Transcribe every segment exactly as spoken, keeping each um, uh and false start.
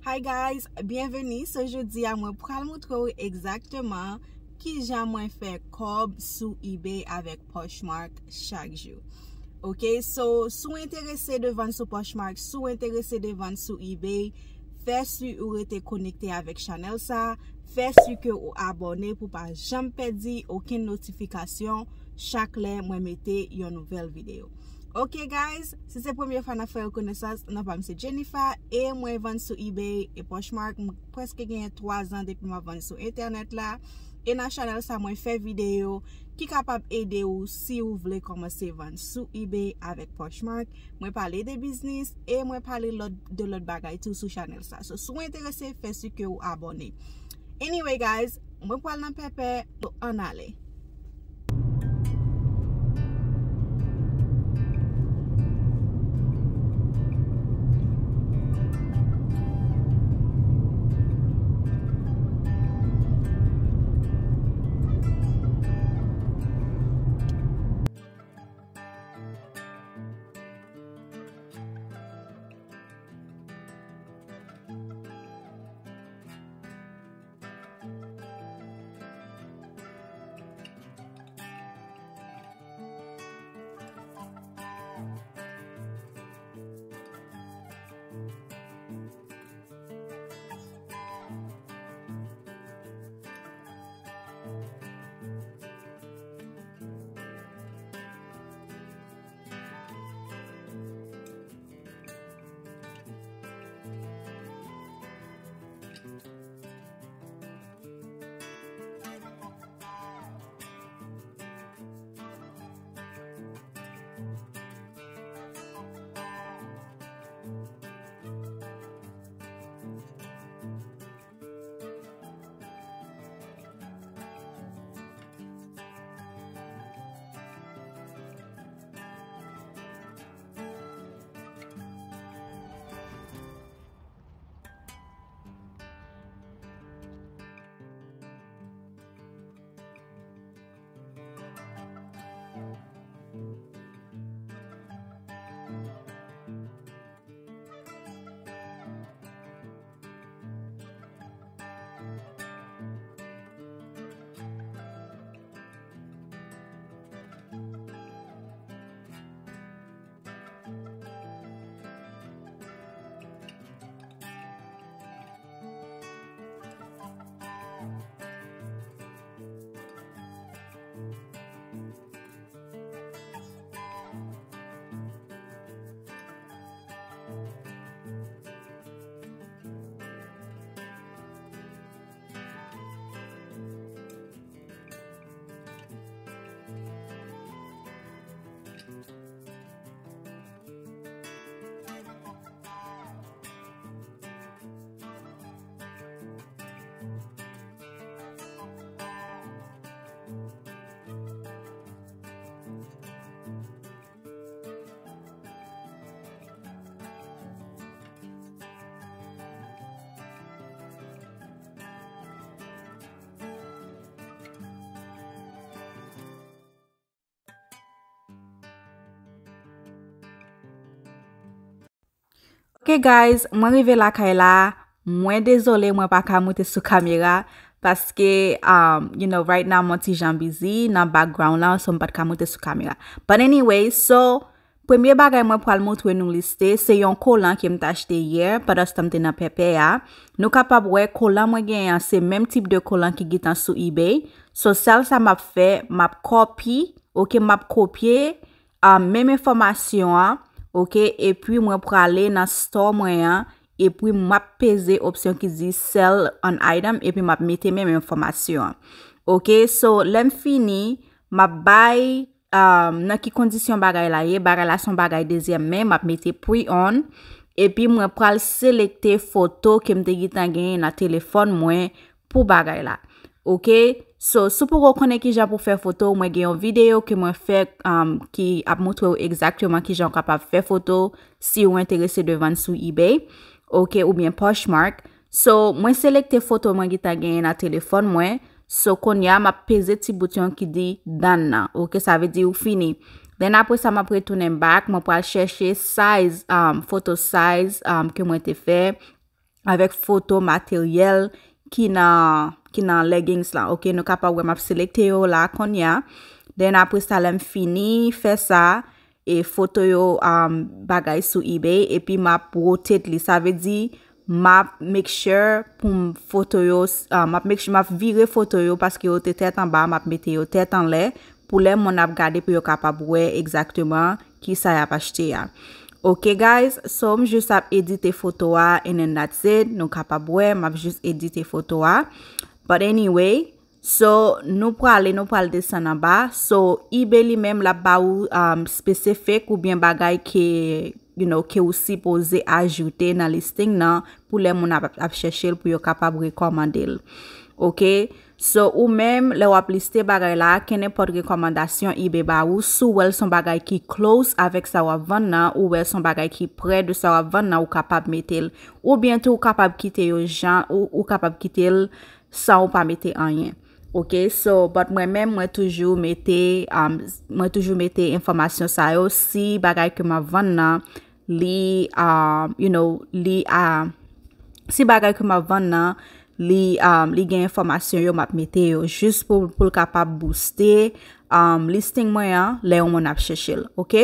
Hi guys, byenveni. So jodi a mwen pral montre w egzakteman kijan mwen fè kòb sou eBay avèk Poshmark chak jou. Ok, so si w enterese de vann sou Poshmark, si w enterese de vann sou eBay, fè si ou rete konekte avèk chanèl sa, fè si ke ou abòne pou pa janm pèdi okenn notifikasyon chak lè mwen mete yon nouvèl videyo. Ok guys, si se premye fwa n ap fè yon konesans, non pa m se Jennifer e mwen vann sou eBay e Poshmark. M prèske genyen twa zan depi m ap vann sou entènèt la. E nan chanèl sa mwen fè videyo ki kapab ede ou si ou vle kòmanse vann sou eBay avèk Poshmark. Mwen pale de biznis e mwen pale lòt, de lòt bagay tou sou chanèl sa. So si w enterese, fè si ke ou abòne. Anyway guys, mwen pral nan pèpè, so ann ale. Ok guys, mwen rive lakay la. Mwen dezole, mwen pa ka moute sou kamera paske, um, you know, right now mwen ti jan busy nan background la, so m pa t ka moute sou kamera. But anyway, so premye bagay mwen pral montre nou liste, se yon kolan ke m t achte yè pandan tan m te nan pèpè a. Nou kapab wè kolan mwen genyen an se menm tip de kolan ki gentan sou eBay. So sèl sa m ap fè, m ap kòpi, ok, m ap kopye, ah, menm enfòmasyon an, ok, epi mwen prale nan store mwen an, epi m ap peze opsyon ki di sell an item, epi m ap mete menm enfòmasyon an. Ok, so lè m fini, m ap bay, um, nan ki kondisyon bagay la ye. Bagay la se yon bagay dezyèm men, m ap mete pre-owned, epi mwen pral selekte foto ke m te gentan genyen nan telefòn mwen pou bagay la. Ok, so si w poko konnen kijan pou fè foto, mwen gen yon videyo ke mwen fè, um, ki ap montre w egzakteman kijan w kapab fè foto si w enterese de vann sou eBay, ok, oubyen Poshmark. So mwen selekte foto mwen gentan genyen nan telefòn mwen. So kounye a m ap peze ti bout yon ki di done nan, ok, sa vle di ou fini. Then apre sa m ap retounen back, mwen pral chèche size, um, foto size, um, ke mwen te fè. avèk foto materyèl ki nan ki nan leggings la. Ok, nou kapab wè m ap selekte yo la kounye a. Then apre sa, lè m fini fè sa, e foto yo, um, bagay sou eBay, epi m ap rotate li. Sa vle di, m ap make sure pou m foto yo, uh, m ap make sure, m ap vire foto yo paske yo te tèt anba, m ap mete yo tèt anlè pou lè moun ap gade pou yo kapab wè egzakteman ki sa y ap achte a. Ok, guys, so m jis ap edite foto a, and then that's it. Nou kapab wè, m ap jis edite foto a. But anyway, so nou prale, nou pral desann anba. So, eBay li menm, l ap ba ou, um, spesifik oubyen bagay ke, you know, ke ou sipoze ajoute nan listing nan pou lè moun ap, ap chèche l pou yo kapab rekòmande l. Ok? So, ou menm, lè w ap liste bagay la, kenenpòt rekòmandasyon eBay ba ou, si w wè l se yon bagay ki close avèk sa w ap vann nan, ou wè l se yon bagay ki prè de sa w ap vann nan, ou kapab mete l. Oubyen tou, ou kapab kite yo jan, ou, ou kapab kite l san ou pa mete anyen. Ok, so, but mwen menm, mwen toujou mete, um, mwen toujou mete enfòmasyon sa yo, si bagay ke m ap vann nan, li, um, you know, li, uh, si bagay ke m ap vann nan, li, um, li gen enfòmasyon yo, m ap mete yo jis pou, pou l kapab booste, um, listing mwen an, lè yon moun ap chèche l, ok?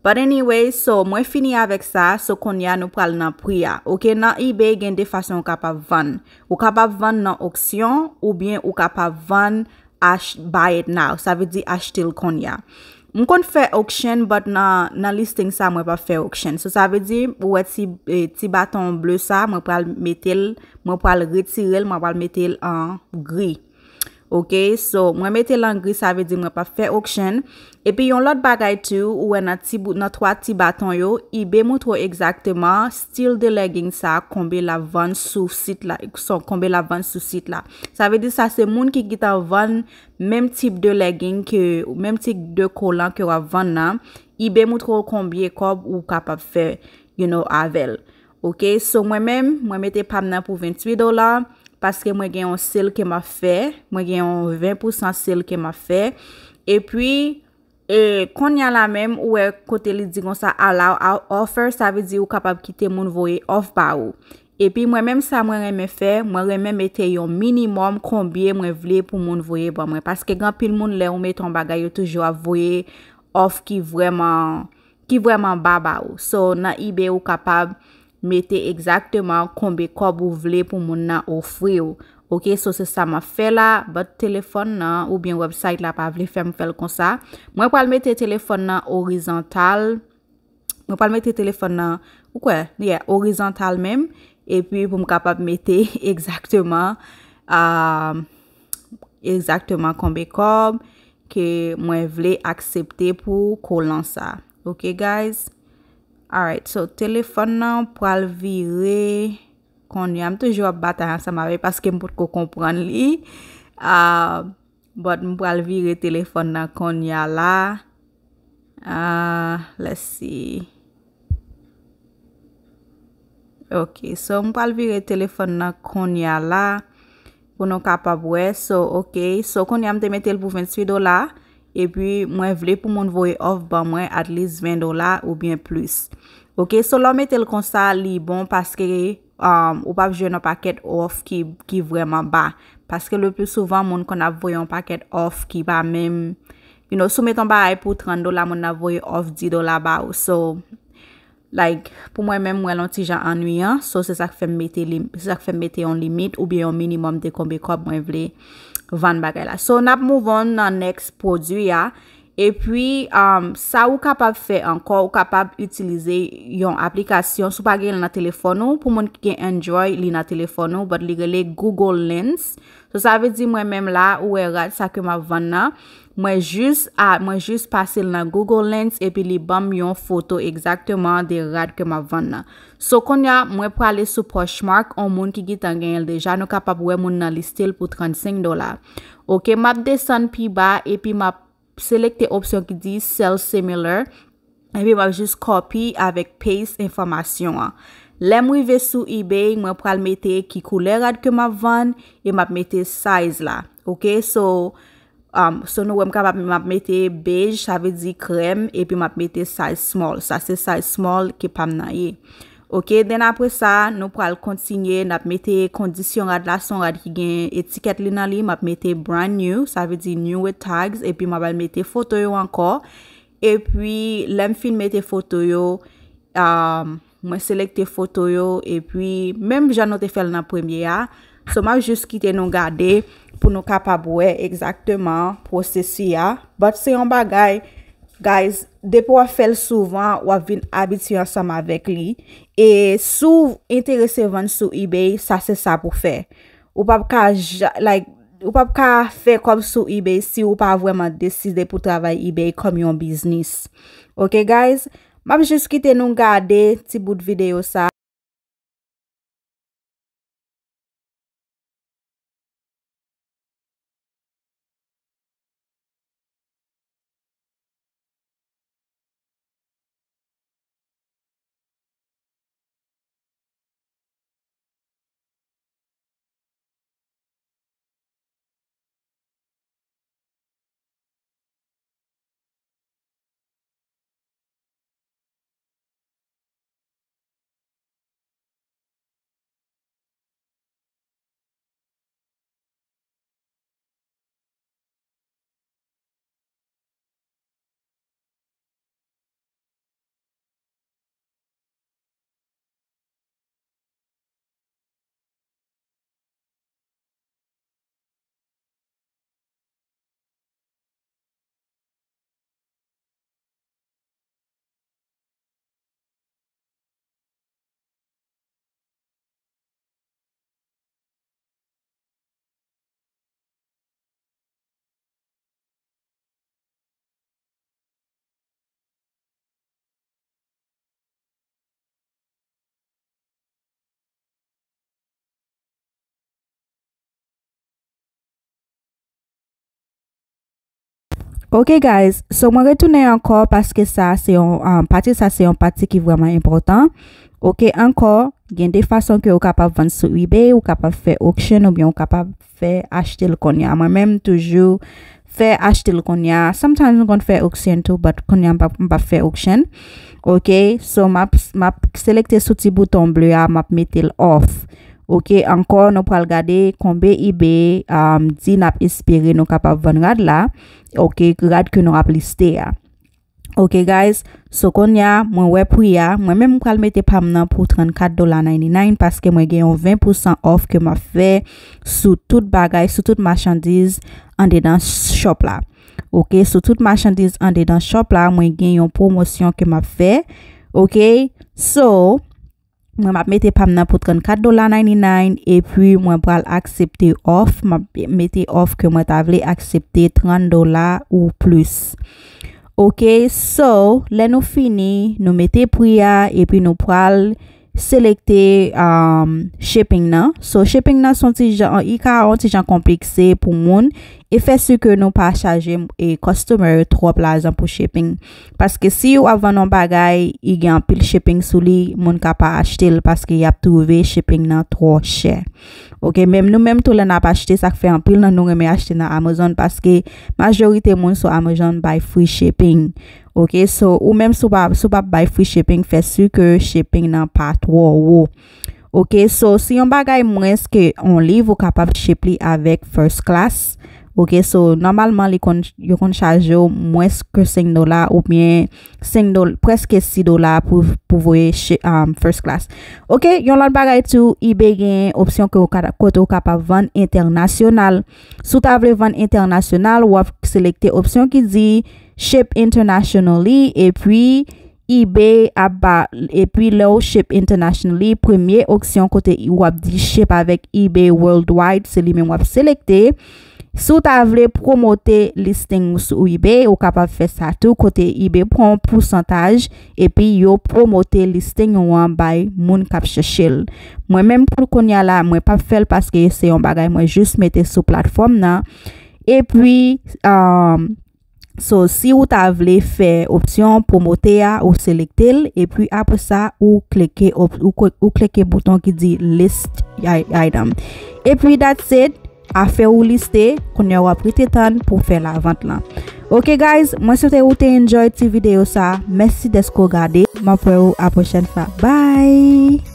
But anyway, so, mwen fini avèk sa, so, kounye a nou pral nan pri a. Ok, nan eBay, gen de fason ou kapab vann. Ou kapab vann nan oksyon, oubyen ou kapab vann ach-, buy it now. Sa vle di achte l kounye a. M konn fè auction, but nan, nan listing sa, mwen pa fè auction. So, sa vle di, ou wè ti, eh, ti baton ble sa, mwen pral mete l, mwen pral retire l, mwen pral mete l an gri. Ok, so, mwen mete l an gri, sa vle di mwen pa fè auction. Epi yon lòt bagay tou, ou wè nan ti bout, nan twa ti baton yo, eBay montre w egzakteman style de legging sa, konbe l ap vann sou sit la, so, konbe l ap vann sou sit la. Sa vle di sa se moun ki gentan vann menm tip de legging ke, menm tip de kolan ke w ap vann nan, eBay montre w konbyen kòb ou kapab fè, you know, avè l. Ok, so mwen menm, mwen mete pa m nan pou venntuit dola, paske mwen gen yon sale ke m ap fè, mwen gen yon ven pousan sale ke m ap fè. Epi, e, kounye a la menm, ou wè kote li di konsa, allow o-, offer, sa vle di ou kapab kite moun voye off ba ou. Epi mwen menm sa mwen renmen fè, mwen renmen mete yon minimòm konbyen mwen vle pou moun voye ban mwen. Paske gen anpil moun lè ou mete yon bagay, yo toujou ap voye off ki vrèman, ki vrèman ba ba ou. So, nan eBay ou kapab mete egzakteman konbe kòb ou vle pou moun nan ofri w. Ok, so se sa m ap fè la, but telefòn nan oubyen website la pa vle fè m fè l konsa. Mwen pral mete telefòn nan orizontal. Mwen pral mete telefòn nan, ou kwè, yeah, orizontal menm. Epi pou m kapab mete egzakteman, ah, egzakteman konbe kòb ke mwen vle aksepte pou kolan sa. Ok, guys? Alright, so telefòn nan pral vire kounye a. M toujou ap batay ansanm avè l paske m potko konprann li. Ah, but m pral vire telefòn nan kounye a la. Ah, let's see. Ok, so m pral vire telefòn nan kounye a la pou nou kapab wè. So, ok, so kounye a m te mete l pou venntuit dola. Epi mwen vle pou moun voye off ban mwen at least ven dola oubyen plis. Ok, so lè w mete l konsa, li bon paske, um, ou p ap jwenn yon pakèt off ki, ki vrèman ba. Paske le pli souvan, moun konn ap voye yon pakèt off ki pa menm, you know, si w mete yon bagay pou trant dola, moun nan voye off dis dola ba ou. So, like, pou mwen menm, mwen l yon ti jan annuyan. So, se sa k fè m mete li, se sa k fè m mete yon limit oubyen yon minimòm de konbe kòb mwen vle vann bagay la. So, n ap move on nan next pwodui a. Epi, um, sa ou kapab fè ankò, ou kapab itilize yon aplikasyon, si w pa gen l nan telefòn ou, pou moun ki gen Android, li nan telefòn ou, but li rele Google Lens. So, sa vle di mwen menm la, ou wè rad sa ke m ap vann nan. Mwen jis a, mwen jis pase l nan Google Lens epi li ban m yon foto egzakteman de rad ke m ap vann nan. So, kounye a, mwen prale sou Poshmark, on moun ki gentan genyen l deja, nou kapab wè moun nan liste l pou trannsenk dola. Ok, m ap desann pi ba epi m ap selekte opsyon ki di Sell Similar. Epi m ap jis copy avèk paste enfòmasyon an. Lè m rive sou eBay, mwen pral mete ki koulè rad ke m ap vann e m ap mete size la. Ok, so, um, so nou wè m kapab, m ap mete beige, sa vle di krèm, epi m ap mete size small. Sa se size small ke pa m nan ye. Ok, then apre sa, nou pral kontinye, n ap mete kondisyon rad la, se yon rad ki gen etikèt li nan li, m ap mete brand new, sa vle di new with tags, epi m ap al mete foto yo ankò. Epi, lè m fin mete foto yo, um, mwen selekte foto yo, epi menm jan nou te fè l nan premye a. So, m ap jis kite nou gade pou nou kapab wè egzakteman pwosesi a. But se yon bagay, guys, depi w ap fè l souvan, w ap vin abitye ansanm avèk li. E si w enterese vann sou eBay, sa se sa pou fè. Ou p ap ka ja-, like, ou p ap ka fè kòb sou eBay si ou pa vrèman deside pou travay eBay kòm yon biznis. Ok, guys? M ap jis kite nou gade ti bout videyo sa. Ok, guys, so mwen retounen ankò paske sa se yon, um, pati sa se yon pati ki vrèman enpòtan. Ok, ankò, gen de fason ke ou kapab vann sou eBay, ou kapab fè auction oubyen ou kapab fè achte l kounye a. Mwen menm toujou fè achte l kounye a. Sometimes m konn fè auction tou, but kounye a m p ap, m p ap fè auction. Ok, so m ap, m ap selekte sou ti bouton ble a, m ap mete l off. Ok, ankò, nou pral gade konbe eBay, um, di n ap espere nou kapab vann rad la. Ok, rad ke nou ap liste a. Ok, guys, so kounye a, mwen wè pri a, mwen menm m pral mete pa m nan pou trannkat dola ninety-nine paske mwen gen yon ven pousan off ke m ap fè sou tout bagay, sou tout machandiz andedan shop la. Ok, sou tout machandiz andedan shop la, mwen gen yon pwomosyon ke m ap fè. Ok, so, mwen m ap mete pa m nan pou trannkat dola ninety-nine, epi mwen pral aksepte off, m ap mete off ke mwen ta vle aksepte trant dola ou plis. Ok, so, lè nou fini, nou mete pri a, epi nou pral selekte, um, shipping nan. So, shipping nan se yon ti jan, li ka yon ti jan konplekse pou moun, e fè si ke nou pa chaje, e, customer yo twòp lajan pou shipping. Paske si w ap vann yon bagay, li gen anpil shipping sou li, moun ka pa achte l paske y ap twouve shipping nan twò chè. Ok, menm nou menm tou lè n ap achte, sa k fè anpil nan nou renmen achte nan Amazon paske majorite moun sou Amazon bay free shipping. Ok, so ou menm si w pa, si w pa bay free shipping, fè si ke shipping nan pa twò wo. Ok, so si yon bagay mwens ke yon liv, ou kapab ship li avèk first class. Ok, so nòmalman li konn, yo konn chaje w mwens ke senk dola oubyen senk dola, prèske sis dola pou, pou voye shi-, um, first class. Ok, yon lòt bagay tou, eBay gen opsyon ke ou ka, kote ou kapab vann entènasyonal. Si w ta vle vann entènasyonal, w ap selekte opsyon ki di ship internationally, epi eBay ap ba, epi lè w ship internationally, premye opsyon kote w ap di ship avèk eBay worldwide, se li menm w ap selekte. Si w ta vle pwomote listing ou sou eBay, ou kapab fè sa tou, kote eBay pran yon pousantaj, epi yo pwomote listing ou an bay moun k ap chèche l. Mwen menm pou kounye a la, mwen p ap fè l paske se yon bagay mwen jis mete sou platfòm nan. Epi, um, so, si ou ta vle fè opsyon pwomote a, ou selekte l, epi apre sa, ou klike op-, ou kwe-, ou klike bouton ki di list i-, item. Epi, that's it. Afè ou liste, kounye a w ap rete tann pou fè lavant lan. Ok guys, mwen swete ou te enjoy ti videyo sa. Mèsi dèske w gade. M ap wè ou a pwochèn fwa. Bye!